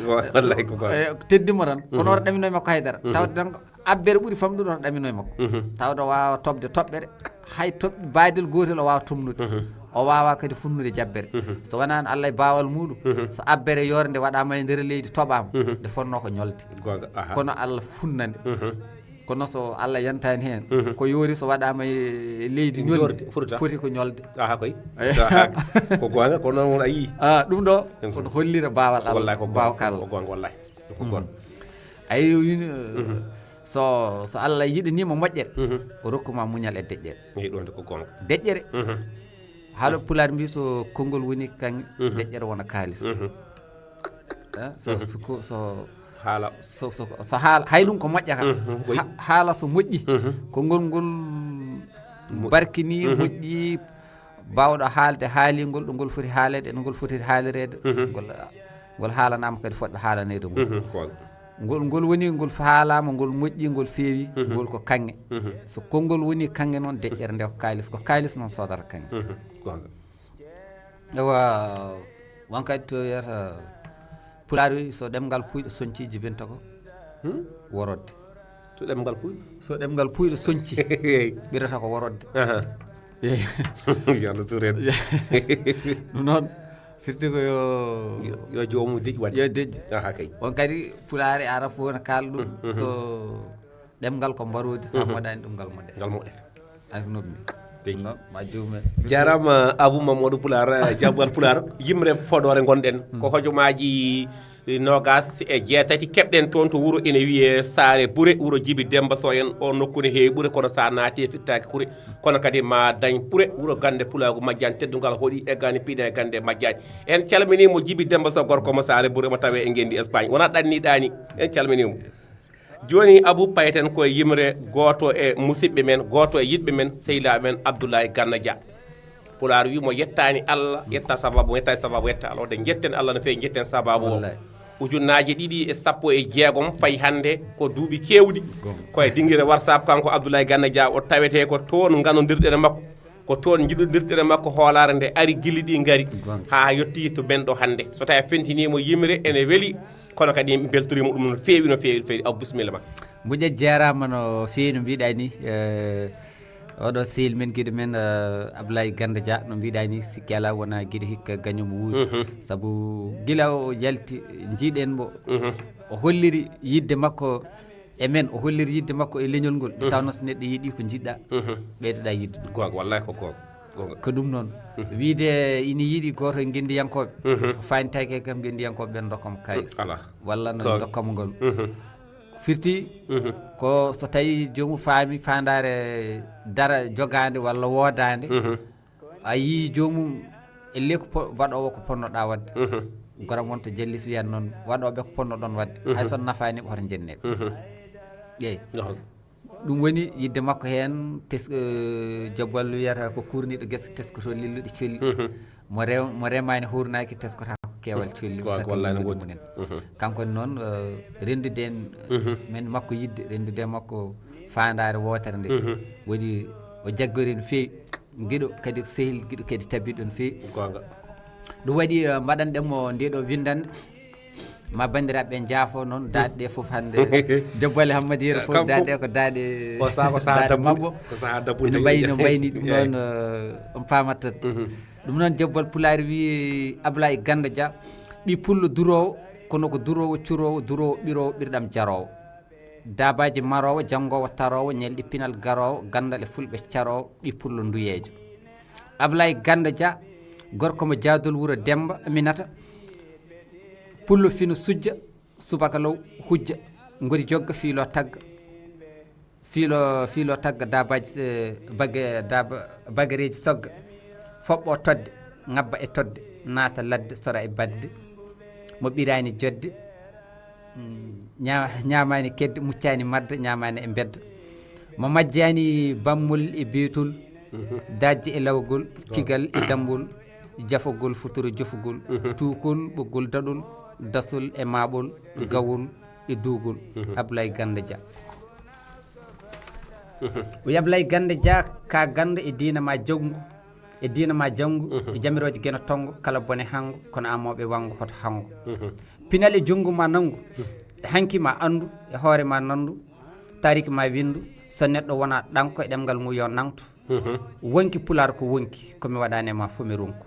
wallahi ko goonga. Teddimo tan, kono oto ɗamino makko haydara. Tawde tan abbere ɓuri famɗude, oto ɗamino makko. Tawde o waawaa toɓde toɓɓere, hay toɓɓe baadel gootel o waawaa toɓnude. O waawaa kadi funnude jabbere. So wonaa Allah e baawal muuɗum, so abbere yoore nde waɗaama e nder leydi, toɓaama, nde fotnoo ko ñolde. Kono Allah funnande. Kono so Allah yantaani heen, ko yoori so waɗaama e leydi ñolde, foti ko ñolde. Aha koy. Ko goonga, kono noon a yii. Ɗum ɗo, kono hollira baawal Allah. Wallahi ko goonga, ko goonga, wallahi. Ko goonga. Ayi, so, so Allah yiɗaniima moƴƴere, o rokkuma muñal e deƴƴere. Eyi, ɗoon de ko goonga. Deƴƴere. Haala pulaar mbi so konngol woni kaŋŋe, deƴƴere wona kaalis. So, so, so, so haala, so, so, so haala, hay ɗum ko moƴƴa kam. Haala so moƴƴi, konngol ngol barkini, moƴƴi, baawɗo haalde haalingol ɗo ngol foti haaleede, e no ngol foti haalireede. Ngol, ngol haalanaama kadi fotɓe haalaneede ngol. Ngol, ngol woni, ngol haalaama, ngol moƴƴi, ngol feewi, ngol ko kaŋŋe. So konngol woni kaŋŋe noon, deƴƴere nde ko kaalis, ko kaalis noon soodata kaŋŋe. Ewa, wankati to wiyata pulaar wi, so ɗemngal puuyɗo soñci, jibinta ko worode. So ɗemngal puuyɗo? So ɗemngal puuyɗo soñci, ɓirata ko worode. Yo Allah suur en. Ɗum noon, firti ko yo, yo, yo joomum deƴƴu waɗde. Yo deƴƴu. Aha kay. On kadi pulaar e arab fof ne kaala ɗum. So ɗemngal ko mbaroodi, so a moɗaani ɗum, ngal moɗete. Ngal moɗete. An ko noppi. Tigi. Ɗum noon, ma joomum en. Jaaraama Abou Mamadou Pulaar, eh, Jabbal Pulaar, yimre Podor ngonɗen. Ko hojomaaji noogaas e jeetati keɓɗen toon to wuro ene wiyee Saare Bure, wuro Jibi Demba Sow en. O nokku ne heewi ɓure, kono so a naati e fittaaki kure, kono kadi ma dañ pure. Wuro gannde pulaagu majjaani, teddungal hoɗi, eggaani piɗe e gannde majjaani. En calminii mo, Jibi Demba Sow, gorko mo Saare Bure, mo tawee e ngenndi Espagne. Wonaa ɗanniiɗaani, en calminii mo. Jooni, Abou, payten ko e yimre gooto e musidɓe men, gooto e yiɗɓe men, sehilaaɓe men, Abdoulaye Gana Dia. Pulaar wi mo yettaani Allah, yetta sababu, yettaani sababu, yetta Allah. Wonde njetten Allah no feewi, njetten sababu o. Wallaay. Ujunnaaje ɗiɗi e sappo e jeegom fayi hannde, ko duuɓi keewɗi. Goonga. Ko e dingire WhatsApp kanko Abdoulaye Gana Dia o tawetee ko toon nganondirɗen e makko. Ko toon njiɗondirɗen e makko hoolaare nde ari, gilli ɗi ngari. Goonga. Haa yettii to men ɗo hannde. So tawii a fentiniima yimre, ene weli, kono kadi en mbeltoriima ɗum no feewi, no feewi, no feewi. Abou, bisimilla ma. Moƴƴa, jaaraama no feewi no mbiɗaa ni. Eh, oɗo sehil men, giɗo men, eh, Ablaye Ganda Dia, no mbiɗaa ni, sikki alaa wonaa giɗo hikka gaño mo wuuri. Mhm. Sabu gila o yalti, njiɗen mo. Mhm. O holliri yiɗde makko e men, o holliri yiɗde makko e leñol ngol. Nde, mhm, tawnoo so neɗɗo yiɗi ko njiɗɗaa, mhm, ɓeydoɗaa yiɗde ɗum. Goonga, wallahi ko goonga. Goonga. Ko ɗum noon. Mhm. Wiide ina yiɗi gooto e ngenndiyankooɓe, mhm, o faantaake kam ngenndiyankooɓe ɓen ndokkamo kaalis. Alaa. Walla no, goonga, ndokkamo ngol. Mhm. Firti, mhm, ko so tawii joomum faami faandaare dara jogaande walla woodaande, mhm, a yii joomum, ellee ko po-, waɗoowo ko ponnoɗaa waɗde. Mhm. Goram won to Jallis wiyata noon, waɗooɓe ko ponnoɗon waɗde. Mhm. Hay so nafaani ɓe, hoto njennee ɓe. Mhm. Eey. Noon. Ɗum woni yiɗde makko heen, tes-, eh, Jobbal wiyata ko kuurniiɗo gese, teskotoo lilluɗi colli. Mhm. Mo rew-, mo remaani, hurnaaki, teskotoo ko keewal colli, ko, ko wallahi no woodi. Mumen. Mhm. Kanko noon, eh, renndude en, mhm, men makko yiɗde, renndude makko faandaare wootere nde. Mhm. Woni o jaggori no feewi. Giɗo kadi ko sehil, giɗo kadi tabitɗo no feewi. Goonga. Ɗum waɗi, eh, mbaɗanɗen mo ndee ɗoo winndannde. Ma banndiraaɓe ɓe njaafo noon, daaɗe ɗe fof hannde. Debbo Ali Hammadi Yero fof, kam daaɗe ɗe ko daaɗe, ko saha, ko saha daaɗe dabbude, mabbo. Ko saha dabbude. No mbayni, no mbayni ɗum. Eey. Noon, eh, on paamat tan. Mhm. Ɗum noon, Jobbal Pulaar wii Ablaye Ganda Dia, ɓii pullo duroowo, kono ko duroowo curoowo, duroowo ɓiroowo, ɓirɗam jaroowo. Daabaaji maroowo, janngoowo taroowo, ñalɗi pinal garoowo, ganndal e fulɓe caroowo, ɓii pullo nduyeejo. Ablaye Ganda Dia, gorko mo Jaadol wuro Demba Aminata, pullo fino sujja, subaka law hujja, ngori jogga fiilo tagga, fiilo, fiilo tagga daabaaji, eh, bage-, daaba-, bagareeji sogga, foɓɓo todde, ŋabba e todde, naata ladde, sora e badde, mo ɓiraani jodde, mm, ña-, ñaamaani kedde, muccaani madda, ñaamaani e mbedda. Mo majjaani bammol e beetol, mhm, dajje e lawgol, goonga, cigal e dammbol, jafagol, futuro jofugol, mhm, tuukol, ɓoggol daɗol, dasol e maaɓol, mhm, gawol e duugol, mhm, Ablaye Ganda Dia. O yablay gannde jaa ka gannde e diina ma janngu, e diina ma janngu, e jamirooje geno tonngo, kala bone hanngo, kono amooɓe wanngo hoto hanngo. Pinal e junngo ma nanngu, e hanki ma anndu, e hoore ma nanndu, taariki ma winndu, so neɗɗo wona ɗanko e ɗemngal mum yo nangtu. Wonki pulaar ko wonki, ko mi waɗaani e ma fof mi ronku.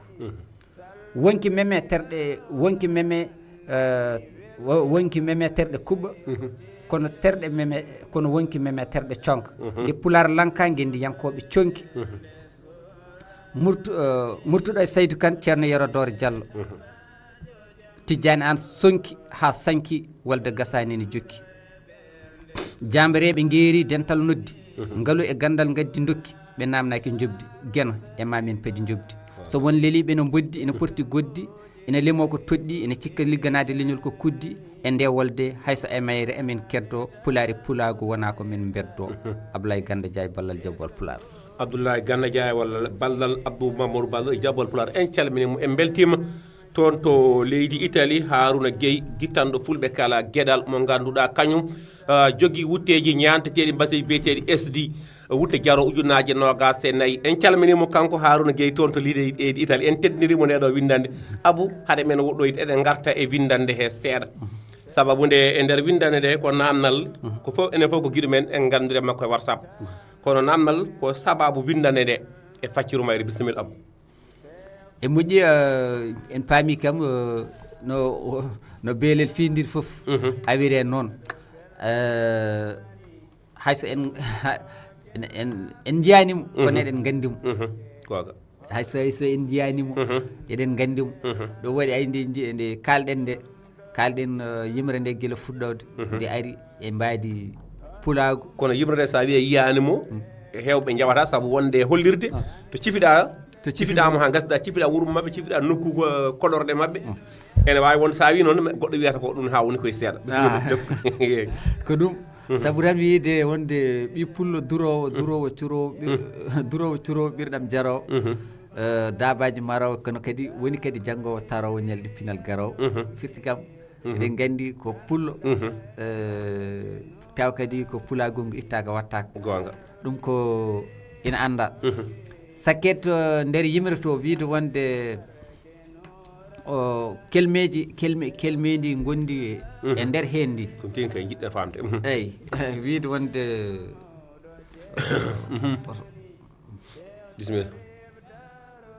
Wonki meme terɗe, wonki meme, eh, wo- wonki meme terɗe kuɓɓa, kono terɗe meme, kono wonki meme terɗe conka. Nde pulaar lanka ngenndi yankooɓe conki. Murtu- eh, murtuɗo e Saydu Kan, Ceerno Yero Doore Jallo. Tijjaani aan sonki haa sanki, walde gasaani ne jokki. Jaambareeɓe ngeeri dental noddi, ngalu e ganndal ngaddi ndokki, ɓe naamnaaki njoɓdi, geno e ma min padi njoɓdi. So won leliiɓe no mboddi, ene porti goddi, ene lemoo ko toɗɗi, ene cikka ligganaade leñol ko kuddi, e nde wolde hay so e mayre emin keddo, pulaar e pulaagu wonaa ko min mbeddo. Ablaye Gannda Jaay ballal jabbal pulaar. Abdoulaye Gannda Jaay walla ballal Abdou Mamadou Ballo e jabbal pulaar. En calminii mo, en mbeltiima. Toon to leydi Italie, Haruna Gueye, gittanɗo fulɓe kala geɗal mo ngannduɗaa kañum, ah, jogii wutteeji ñaanteteeɗi mbaseeji biyeteeɗi S D, wutte jaro ujunnaaje noogaas e nayi. En calminii mo kanko Haruna Gueye toon to leydi, leydi Italie. En teddiniri mo nde ɗo winndannde. Abu, hade men woɗɗoyde, eɗen ngarta e winndannde he seeɗa. Sababu nde e nder winndannde nde ko naamnal, ko fof, enen fof ko giɗo men, en nganndira makko e WhatsApp. Kono naamnal ko sababu winndannde nde e Faccuru Mayre. Bisimilla, Abu. E moƴƴi, eh, en paami kam, eh, no, no beelel fiindir fof awire noon. Eh, hay so en, en, en, en njiyaani mo, kono eɗen nganndi mo. Googa. Hay so, hay so en njiyaani mo, eɗen nganndi mo. Ɗum waɗi ay nde nji-, nde kaalɗen nde, kaalɗen, eh, yimre nde gila fuɗɗoode, nde ari e mbaadi pulaagu. Kono yimre nde, so a wiyi yiyaani mo, heewɓe njawata sabu wonde e hollirde to cifiɗaa, to cifiɗaa mo haa ngasiɗaa, cifiɗaa wuro maɓɓe, cifiɗaa nokku, eh, koɗorɗe maɓɓe. Ene waawi wonde so a wiyi noon, goɗɗo wiyata ko ɗum haa woni koye seeɗa. Bisimilla. Ko ɗum. Sabu tan wiyde wonde ɓii pullo duroowo, duroowo curoowo, ɓir-, duroowo curoowo ɓirɗam jaroowo. Eh, daabaaji maroowo, kono kadi woni kadi janngoowo taroowo ñalɗi pinal garoowo. Firti kam, eɗen nganndi ko pullo, eh, taw kadi ko pulaagu ngu ittaaka wattaaka. Goonga. Ɗum ko ina annda. Saket, eh, nder yimre to wiyde wonde o kelmeeji, kelme-, kelmeendi ngondi e nder heen ndi. Ko ndin kay njiɗɗen faamde. Eyi, wiyde wonde, oto. Bisimilla.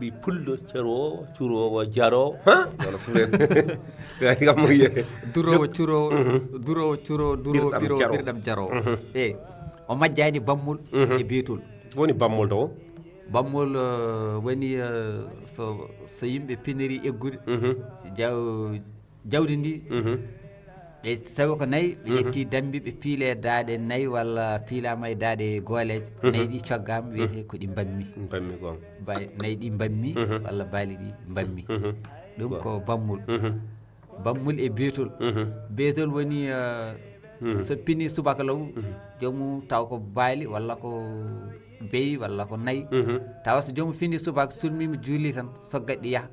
Ɓii pullo, ceroowo, curoowo, jaroowo. Ha? Wala fulen. Gadi kam mo yiye. Duroowo, curoowo, duroowo, curoowo, duroowo, ɓirɗam ɓiroowo, jaroowo. Ɓirɗam jaroowo. Eyi, o majjaani bammol e beetol. Woni bammol taw? Bammol, eh, woni, eh, so, so yimɓe piniri eggude, jaw-, jawdi ndi, ɓe tawi ko nayi, ɓe ƴetti dambi, ɓe piile daaɗe nayi walla piilama e daaɗe gooleeje, nayi ɗi coggaama, wiyete ko ɗi mbammi. Mbammi, goonga. Ba-, nayi ɗi mbammi walla baali ɗi mbammi. Ɗum ko bammol. Bammol e beetol. Beetol woni, eh, so pini subaka law, joomum taw ko baali walla ko beyi walla ko nayi. Tawa so joomum fini subaka, sulmima, juuli tan, soggat ɗi yaha.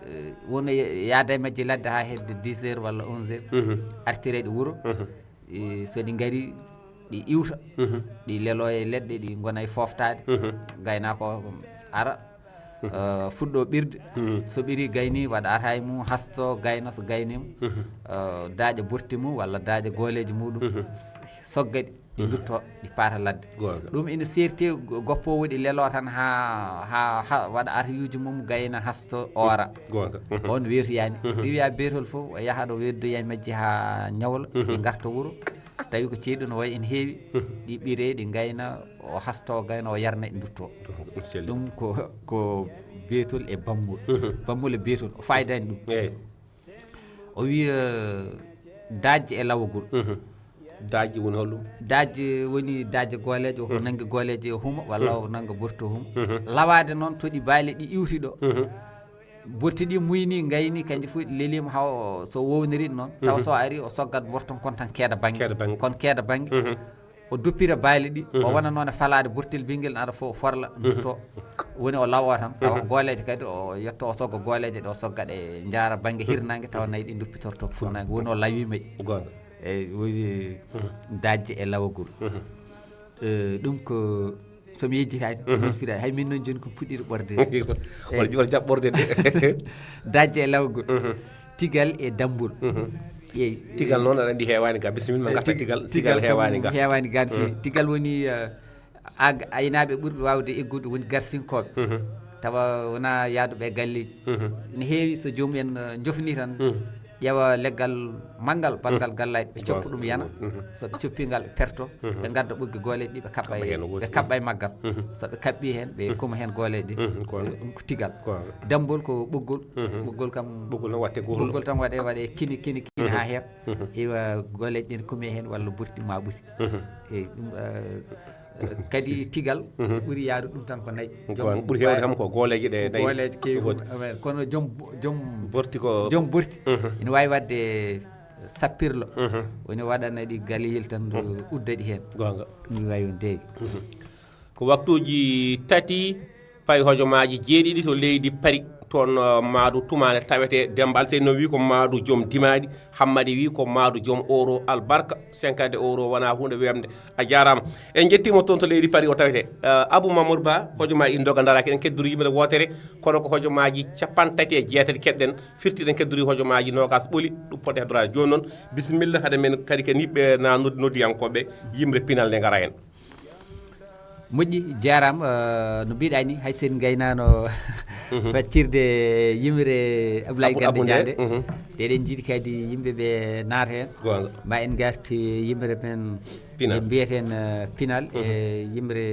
Eh, wona ya-, yaada e majji ladde haa hedde dix heures walla onze heures. Artira ɗi wuro. Eh, so ɗi ngari, ɗi iwta. Ɗi lelo e leɗɗe, ɗi ngona e fooftaade. Gaynaako o ara, eh, fuɗɗo ɓirde. So ɓiri gayni, waɗa ata e mum, hasto, gayna, so gaynima, eh, daaƴa borti mum walla daaƴa gooleeji muɗum, sogga ɗi, ɗi ndutto, ɗi paata ladde. Goonga. Ɗum ina seerti go-, goppowo ɗi lelo tan ha, ha, ha waɗa atayuuji mum, gayna, hasto, oora. Goonga. On weetoyaani. Ɗi wiya beetol fof, o yaha ɗo weetdoya e majji ha ñawla, ɗi ngarta wuro. So tawi ko ceeɗu no wayi ene heewi, ɗi ɓire, ɗi gayna, o hasto, o gayna, o yarna, ɗi ndutto. Ɗum ko, ko beetol e bammol. Bammol e beetol, o faayidaani ɗum. Eyi. O wiya, eh, daajje e lawagol. Daajje woni holɗum? Daajje woni daajje gooleeje, o nanngi gooleeje o huma, walla o nannga borti o huma. Lawaade noon, toɗi baali ɗi iwti ɗo. Borti ɗi muyni, ngayni, kanji fof ɗi leliima, haw so wowniri noon. Tawa so ari, o soggat borton kon tan keeda bannge. Keeda bannge. Kon keeda bannge. O duppira baali ɗi, o wona noon e falaade bortel bingel, aɗa fo-, forla, dutto. Woni o lawo tan, tawa ko gooleeje kadi, o yetto, o sogga gooleeje ɗe, o sogga ɗe, njaara bannge hirnaange, tawa nayi ɗi duppitorto ko funnaange. Woni o lawiima ɗi. Goonga. Eyi, woni daajje e lawagol. Eh, ɗum ko, so mi yejjitaani, mhm, noon firaani. Hay min noon jooni ko mi puɗɗiiɗo ɓorde. Wala, wala jaɓɓorde de. Dajje e lawgol. Mhm. Tigal e dammbol. Mhm. Eyi. Tigal noon, aɗa anndi, heewaani ga. Bisimilla, ma ngarta tigal. Tigal heewaani ga. Heewaani ga no feewi. Mhm. Tigal woni, eh, aynaaɓe ɓurɓe waawde eggude woni garsinkooɓe. Mhm. Tawa wonaa yahduɓe e galleeji. Mhm. Ene heewi so joomum en, eh, njofnii tan, mhm, ƴeewa leggal manngal, banngal, mhm, gallaaji, ɓe coppa ɗum yana. Mhm. So ɓe coppii ngal, ɓe perto, mhm, ɓe ngadda ɓoggi gooleeji ɗi, ɓe kaɓɓa e, ɓe kaɓɓa e maggal. Mhm. So ɓe kaɓɓii heen, ɓe, mhm, kuma heen gooleeji ɗi. Mhm. Ko, eh, ɗum ko tigal. Ko. Dammbol ko ɓoggol. Mhm. Ɓoggol kam, ɓoggol noon waɗte gootol. Ɓoggol tan waɗee, waɗee kini, kini, kini, mhm, haa heewa. Mhm. Iwa gooleeji ɗin kumee heen walla burti ma ɓuti. Mhm. Eyi, ɗum, eh, eh, kadi tigal, mhm, ɓuri yaarude ɗum tan ko nayi. Joom ɓuri heewde kam ko gooleeje ɗe nayi. Gooleeje keewi. Kono joom, joom borti ko, joom borti, mhm, ina waawi waɗde sappirlo. Mhm. Woni waɗana ɗi galeyel tan, mhm, udda ɗi heen. Goonga. Ɗum waawi wonde. Mhm. Ko waktuuji tati, payi hojomaaji jeeɗiɗi to leydi Pari. Toon, uh, Maadu Tumaane tawetee. Demba Alseyni noon wii ko Maadu joom dimaaɗi, Hammadi wii ko Maadu joom euro albarka. Cinquante euro wonaa huunde weeɓnde. A jaaraama. En njettii mo toon to leydi Pari o tawetee. Uh, Abou Mamour Ba, hojomaaji ɗi ndoga ndaraaki. En keddori yimre wootere, kono ko hojomaaji capanɗe tati e jeetati keɗɗen. Firti eɗen keddori hojomaaji noogaas ɓoli, ɗum fotde heddora. Jooni noon, bisimilla, hade men kadi ken yiɓɓe na noddi-, noddiyankooɓe, yimre pinal nde ngara heen. Moƴƴi, jaaraama. Eh, no mbiɗa ni, hay so en ngaynaano, mhm, faccirde yimre Ablaye Gannde Jaande. Mhm. Te eɗen njiɗi kadi yimɓe ɓe naata heen. Goonga. Ma en ngarti yimre men, pinal, mbiyaten, eh, pinal, mhm, e yimre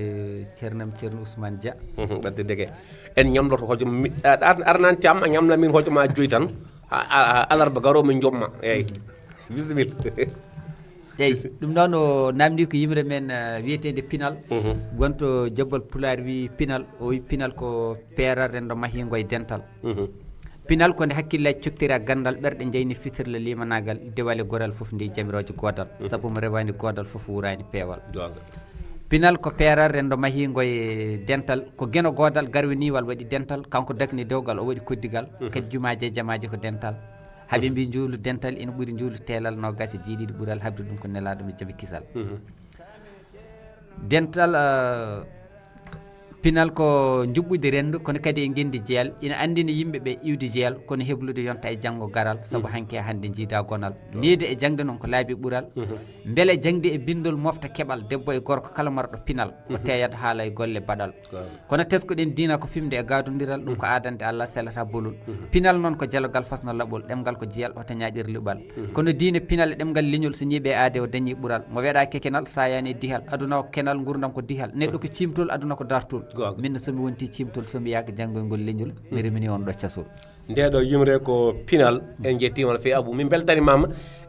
ceernam, Ceerno Ousmane Dia. Mhm, ɓadde ndeke. En ñamloto hojom mi-, a, a, arnaan cam, a ñamla min hojom ma joyi tan. A, a, a, alarba garoo min jomma. Eeyi. Mhm. Bisimilla. Eyi, ɗum noon o naamndii ko yimre men, eh, wiyeteende Pinal. Mhm. Wonto Jobbal Pulaar wii Pinal, o wii Pinal ko peeral renndo mahiingo e dental. Mhm. Pinal ko nde hakkillaaji coktori e ganndal, ɓerɗe njayni fitirle limanaagal, dewal e goral fof nde jamirooje goodal. Mhm. Sabu mo rewaani goodal fof wuraani peewal. Goonga. Pinal ko peeral renndo mahiingo e dental, ko Geno goodal garwiniiwal waɗi dental, kanko dakni dewgal o waɗi koddigal, mhm, kadi jumaaji e jamaaji ko dental. Haɓe mbi njuulu dental ina ɓuri njuulu teelal noogaas e jeeɗiɗi ɓural, haɓde ɗum ko nelaaɗo mo jaɓi kisal. Mhm. Dental, eh, pinal ko njuɓɓudi renndo, kono kadi e ngenndi jeyal. Ina anndina yimɓe ɓe iwdi jeyal, kono heblude yonta e janngo garal, sabu, mhm, hanki e hannde njiida gonal. Niide e jaŋde noon ko laabi ɓural. Mhm. Mbele jaŋde e binndol mofta keɓal, debbo e gorko kala marɗo pinal, o, mhm, teeyat haala e golle baɗal. Kono tesko-ɗen diina ko fimde e gaadondiral, ɗum ko aadande Allah, selata bolol. Mhm. Pinal noon ko jalogal fasno laɓol, ɗemngal ko jiyal, hoto ñaaƴir luɓal. Mhm. Kono diine, pinal e ɗemngal leñol, so ñiiɓe aade o dañi ɓural. Mo weɗaaki kenal, saayaani e dihal. Aduna o ko kenal, nguurndam ko dihal. Neɗɗo ko ciimtol, aduna ko dartol. Goonga. Min so mi wonti ciimtol, so mi yaaka janngoygol leñol, mi, mhm, remini on ɗo casol. Nde ɗo yimre ko pinal, en njettiima no feewi Abou. Min mbeltanimaama.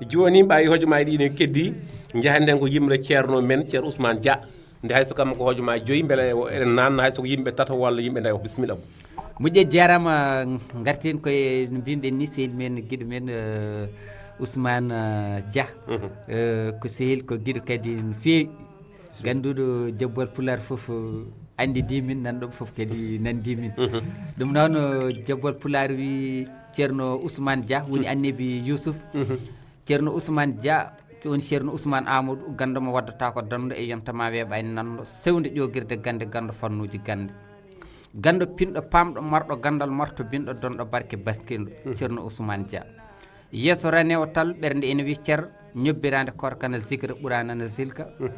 Jooni ɓaayi hojomaaji ɗi ne keddi, njahanden ko yimre ceerno men, Ceerno Ousmane Dia. Nde hay so kam ko hojomaaji joyi, mbele eɗen naatna hay so ko yimɓe tato walla yimɓe nayo. Bisimilla, Abou. Moƴƴe, jaaraama. Ngarten koye no mbinɗen ni, sehil men, giɗo men, eh, Ousmane, eh, Dia. Mhm. Eh, ko sehil, ko giɗo kadi no feewi. Gannduɗo Jobbal Pulaar fof anndi dimin, nanɗo fof kadi nanndi min. Mhm. Ɗum noon, eh, Jobbal Pulaar wi Ceerno Ousmane Dia woni, mhm, annabi Youssouf. Mhm. Ceerno Ousmane Dia, woni Ceerno Ousmane Amadou, ganndo mo waddata ko danndo e yonta ma weeɓa e nanndo, sewnde ƴoogirde gannde, ganndo fannuuji gannde. Ganndo pinɗo, paamɗo, marɗo ganndal, marto binɗo, donɗo barke, barkinɗo, mhm, Ceerno Ousmane Dia. Yeeso ranewo tal, ɓernde ene wi cer, ñobbiraande korka na zigra, ɓuraana na zilka, mhm,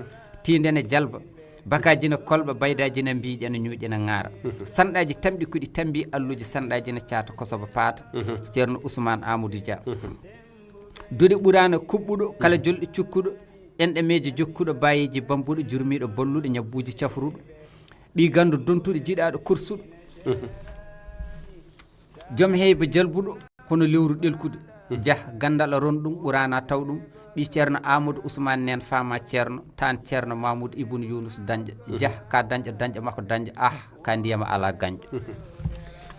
tiinde ne jalba, bakaaji ne kolɓa, baydaaji ne mbiiƴa, ne ñuuƴa, ne ŋaara. Mhm. Sanɗaaji tamɗi kuɗi tambi, alluuji sanɗaaji ne caata, kosoba paata, mhm, Ceerno Ousmane Amadou Dia. Mhm. Duɗe ɓuraana kuɓɓuɗo, kala, mhm, jolɗo cukkuɗo, enɗe meeje jokkuɗo, baayeeji bambuɗo, jurmiiɗo bolluɗo, ñabbuuji cafruɗo, ɓii ganndo dontuɗo, jiɗaaɗo korsuɗo. Mhm. Joom heyba jalbuɗo, hono lewru ɗelkude. Mhm. Jah, ganndal a ron ɗum, ɓuraana taw ɗum. Ɓii Ceerno Amadou Ousmane neen faama Ceerno, taan Ceerno Mamoudou Ibn Younus Dañƴo. Mhm. Jah, ka dañƴo, dañƴo makko dañƴo, ah, ka ndiyam alaa gañƴo. Mhm.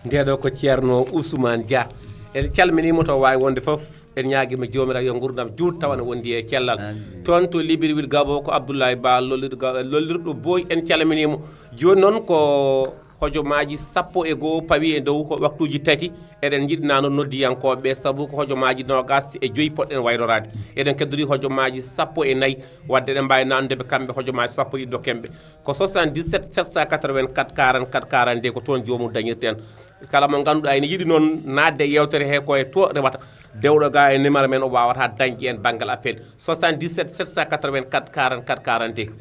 Nde ɗo ko Ceerno Ousmane Dia. En calminiima to waawi wonde fof. En ñaagiima Joomiraaɗo yo nguurndam juut tawa ne wondi e cellal. Amiin. Toon to Libreville Gabon ko Abdoulaye Ba lollirɗo ga-, lollirɗo Boy, en calminiima. Jooni noon ko Hojomaaji sappo e goo pawi e dow ko waktuuji tati. Eɗen njiɗnaa noon noddiyankooɓe ɓe, sabu ko hojomaaji noogaas e joyi poɗɗen wayloraade. Eɗen keddori hojomaaji sappo e nayi, wadde eɗen mbaawi naamnde ɓe kamɓe hojomaaji sappo ɗiɗo kemɓe. Ko soixante-dix-sept sept cent quatre-vingt-quatre quarante-quatre quarante-deux, ko toon joomum dañirta en. Kala mo ngannduɗaa ene yiɗi noon naatde e yeewtere he, ko e to rewata. Dewɗo ga e numéro men, o waawata dañde en banngal appel, soixante-dix-sept sept cent quatre-vingt-quatre quarante-quatre quarante-deux.